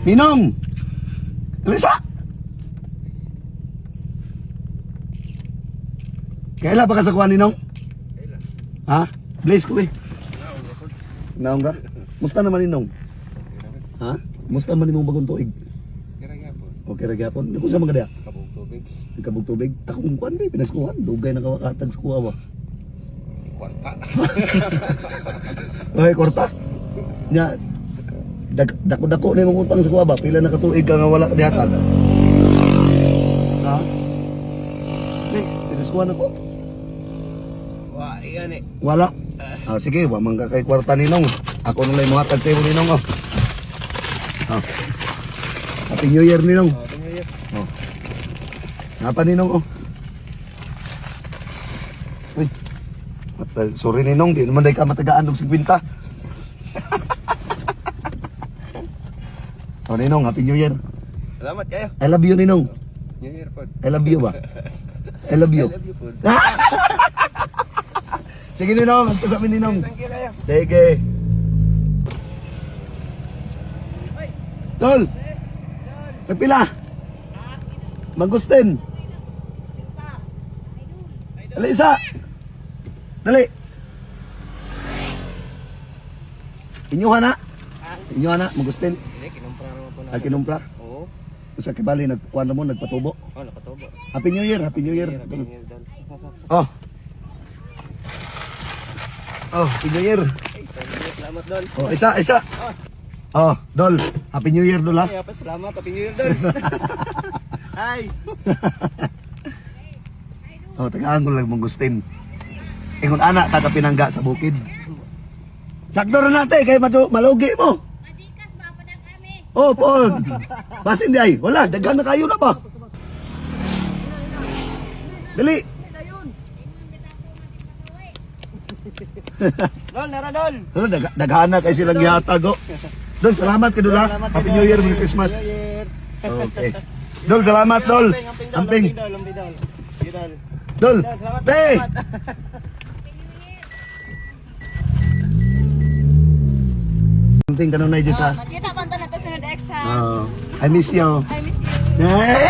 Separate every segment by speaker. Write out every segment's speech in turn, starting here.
Speaker 1: Ninong! Alisa! Kaila pa ka sa kuha, Ninong? Ha? Blaze ko eh. Naong ka? Musta naman, Ninong? Ha? Musta man imong bagong tuig? Okay ra gyapon. Di ko sa mga diya.
Speaker 2: Kabog tubig.
Speaker 1: Nagkabog tubig. Akong kuan ba, pinaskuhan. Dugay na kawakatag sa kuha ba.
Speaker 2: Kwarta.
Speaker 1: Okay, kwarta. Nya, dako-dako na imong utang sa kuha ba? Pila na katuig ka nga wala ka dihatag? Ha? Eh, pinaskuhan ako.
Speaker 2: Wa, iyan eh.
Speaker 1: Wala. Ah, sige, wa man ka kay kwarta ninong. Ako na lang muhatag sa imo, Ninong. Oh. Ah. Happy New Year, Ninong.
Speaker 2: Oh, tingnan yun.
Speaker 1: Oh. Napa, Ninong, oh. Uy. At, sorry, Ninong, di naman dahil ka matagaan og 50. Oh, Ninong, Happy New Year.
Speaker 2: Salamat kayo.
Speaker 1: I love you, Ninong.
Speaker 2: New Year po.
Speaker 1: I love you ba? I love you.
Speaker 2: I love you po.
Speaker 1: Sige, Ninong, agto sa amin, Ninong.
Speaker 2: Thank you kayo.
Speaker 1: Sige. Tol! Nagpila? Magustin. Dali isa. Dali. Inyuha na. Inyuha na, magustin.
Speaker 2: Hindi, kinumpra naman po
Speaker 1: Ay, kinumpra.
Speaker 2: Oo.
Speaker 1: Sa kibali, nagkuha na mo, nagpatubo.
Speaker 2: Oh, nakatubo.
Speaker 1: Happy New Year, Happy New Year.
Speaker 2: Happy New Year, Dol.
Speaker 1: Oh. Oh, Happy New Year.
Speaker 2: Ay, salamat, Dol.
Speaker 1: Oh, isa, isa. Oh, Dol. Happy New Year, Dol, ha?
Speaker 2: Ay, apa, salamat. Happy New Year, Dol. Ay!
Speaker 1: Oh, tagaan ko lang mong gustin. Ingon ana ta ka pinangga sa bukid. Sakto ra nate kay malugi mo.
Speaker 3: Majikas ba pa na kami?
Speaker 1: Oh, pon. Basin di ay. Wala, daghan na kayo na ba? Dali.
Speaker 2: Dol, nara, Dol!
Speaker 1: Wala, daghan na kay silang gihatag oh. Dol, salamat kay Dol ha.
Speaker 2: Salamat,
Speaker 1: Happy
Speaker 2: Dol.
Speaker 1: New Year, Merry Christmas.
Speaker 2: New Year.
Speaker 1: Okay. Dol, salamat, Dol.
Speaker 2: Amping, Dol.
Speaker 1: Amping.
Speaker 2: Amping, Dol. Amping, Dol. Sige, Dol.
Speaker 1: Dol.
Speaker 2: Dol, salamat.
Speaker 1: Te.
Speaker 2: Salamat.
Speaker 1: Amping kanunay Jess ha.
Speaker 3: Magkita pa ta nato sunod ex ha.
Speaker 1: Oh, I miss you.
Speaker 3: I miss you.
Speaker 1: Eh!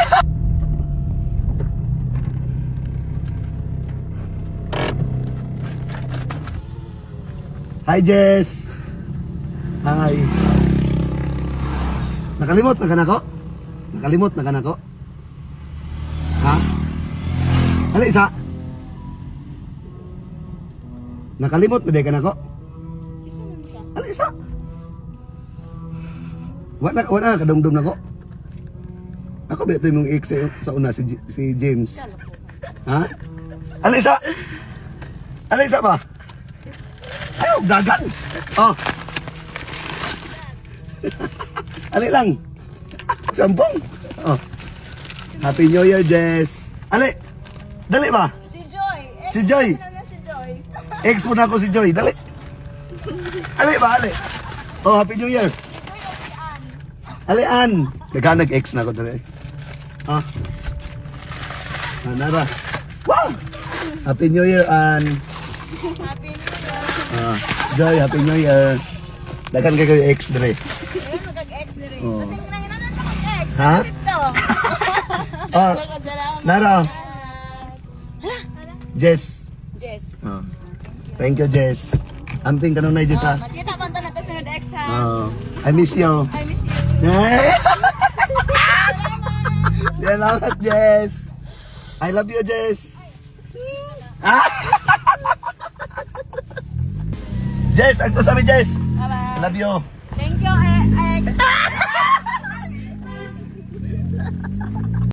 Speaker 1: Hi, Jess! Hi. Nakalimot na ka nako? Nakalimot na ka nako? Ha? Hali, isa. Nakalimot na di ka nako?
Speaker 3: Kisa man ka?
Speaker 1: Hali, isa. Wala na kadumdum nako. Ako ba ito yung ex sa una si, si James? Ha? Alisa! Alisa ba? Ayaw, dagan! Oh. Ali lang. Sampung. Oh. Happy New Year, Jess. Ali! Dali ba?
Speaker 3: Si Joy. Ex
Speaker 1: Si Joy.
Speaker 3: na na si Joy.
Speaker 1: Ex mo na ako si Joy. Dali. Ali ba? Ali. Oh, Happy New Year.
Speaker 3: Si Joy o si Ann.
Speaker 1: Ali, Ann. Naghanag ex na ako dali. Ah. Ah, Nara. Wow! Happy New Year, Ann.
Speaker 3: Happy New Year.
Speaker 1: Ah, Joy, Happy New Year. Daghan kay kayo ex dire.
Speaker 3: Ayun, magag-ex na rin.
Speaker 1: Oo.
Speaker 3: Kasi nanginan na mag-ex.
Speaker 1: Ha?
Speaker 3: Dito.
Speaker 1: Ah,
Speaker 3: Salamat.
Speaker 1: Nara. Jess.
Speaker 3: Jess.
Speaker 1: Ah. Thank you, Jess. Amping kanunay, Jess, ha?
Speaker 3: Magkita pa ta nato sunod ex ha.
Speaker 1: Ah, I miss you.
Speaker 3: I miss you.
Speaker 1: Eh! Salamat, Jess. I love you, Jess. Ah! Jess, agto sa amin, Jess.
Speaker 3: Bye-bye.
Speaker 1: I love you.
Speaker 3: Thank you, ex.